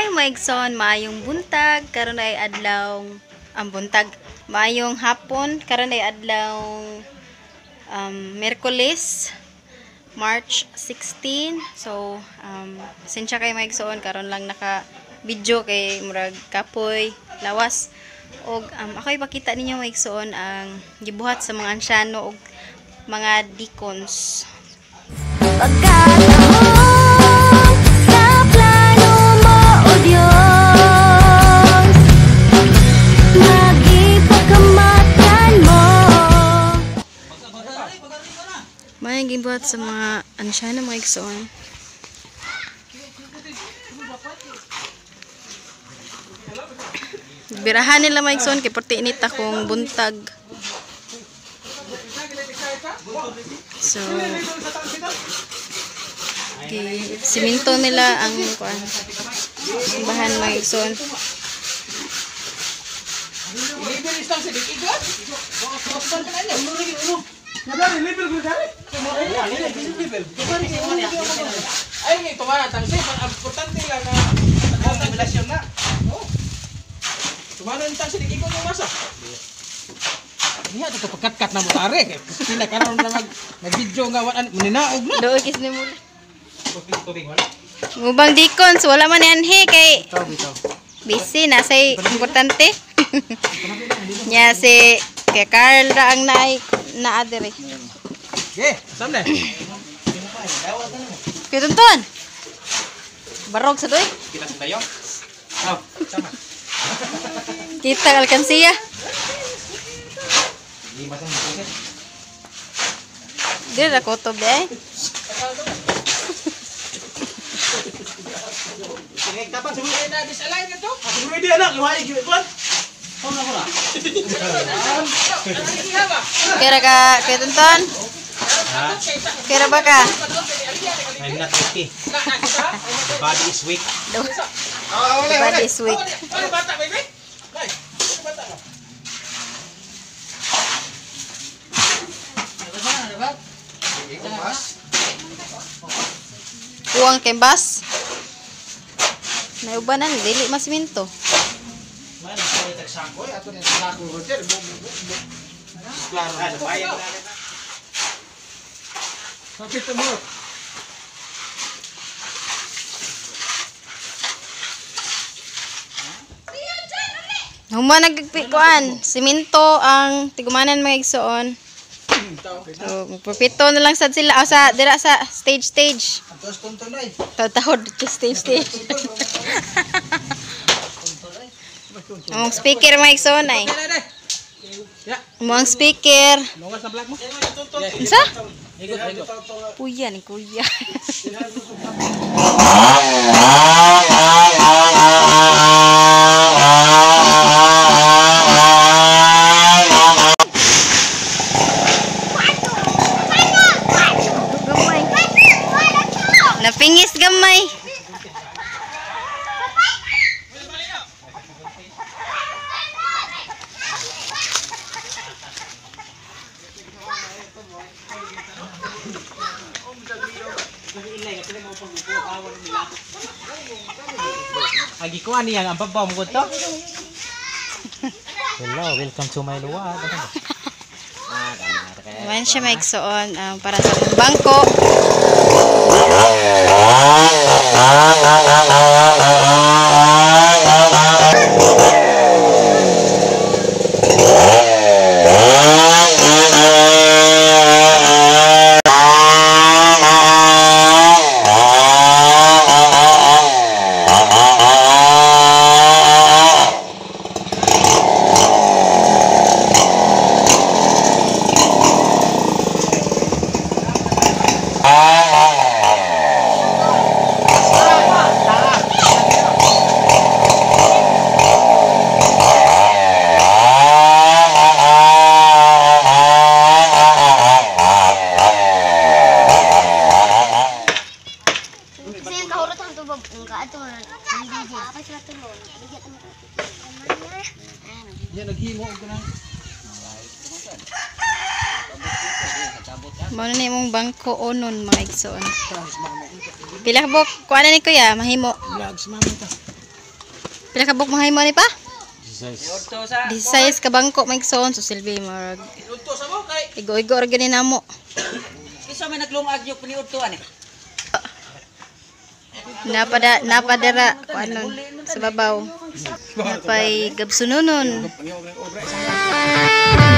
Hi mga igsoon, maayong buntag, karon ay adlaw ang buntag, maayong hapon, karon ay adlaw Miyerkules, March 16. So pasensya kay mga igsoon, karon lang naka video kay murag kapoy lawas. Og ako ipakita ninyo mga igsoon ang gibuhat sa mga ansyano og mga deacons. Pagkatahong sa plano mo, O Diyos, magipagkamatan mo. May gibuhat sa mga ansyano mga igsoon. Birahan nila mga igsoon kay porti init akong buntag. So, okay, siminto nila ang kuan. Simbahan mga igsoon. Ay, ito ba natang siya? Importante lang na revelasyon na. Oh. Tumano yung tang sinig ikot ng masa. Niya ito pagkat-kat na mo tare. Kay pinakaroon na mag-video nga wala maninaog na. Doon kis ni mula. Tubig wala. Mubang deacons wala man anhi kay Bitaw bitaw. busy na say importante. Nya si kay Carl ra ang naay naa diri. Okay, sam na. Kay tonton. Barog sa doy. Kita sa tayo. Oh, sama. Kita alkansiya. Di ba sa mga Diri ra kutob di ay. Sige, tapang sumuwi na disalign na to. Siguro hindi anak, luhay gid kuan. Kira ka kay tonton. Kira ba ka? I'm not okay. The body is weak. The body is weak. Ano bata, baby? Bay, ano bata ba? Kuwang kay bus. Naubanan dili masiminto. Man, ay tagsangkoy ato ni sako Roger. Klaro. Kapit mo. Human nagpikuan, siminto ang tigumanan mga igsoon. So, magpapito na lang sad sila o sa dira sa stage stage. Atos tontonay. Tatahod stage stage. Ang speaker mga igsoon ay. Ya, Mo ang speaker. lungas na vlog mo. Unsa? Higot, higot. Kuya ni kuya. Gamay. Napingis gamay. Agi ko ani ang babaw mo to. Hello, welcome to my luwag. Man siya may igsoon para sa bangko. Kasi yung kahurot ang tubog. Ang kaato na. Apa sila tulong? Yan naghimo og kanang Mao na imong bangko onon mga igsoon. Pila ka buok kuan ni kuya mahimo. Vlogs mama ta. Pila ka buok mahimo ni pa? Udto sa 16 ka bangko mga igsoon, so silbi murag Udto sa mo kay igo-igo ra gani namo. Isa may naglungag yung paniudto ani. Napada napadara kuanon sa babaw. Napay gabsunonon. Pangyaw ng obra isang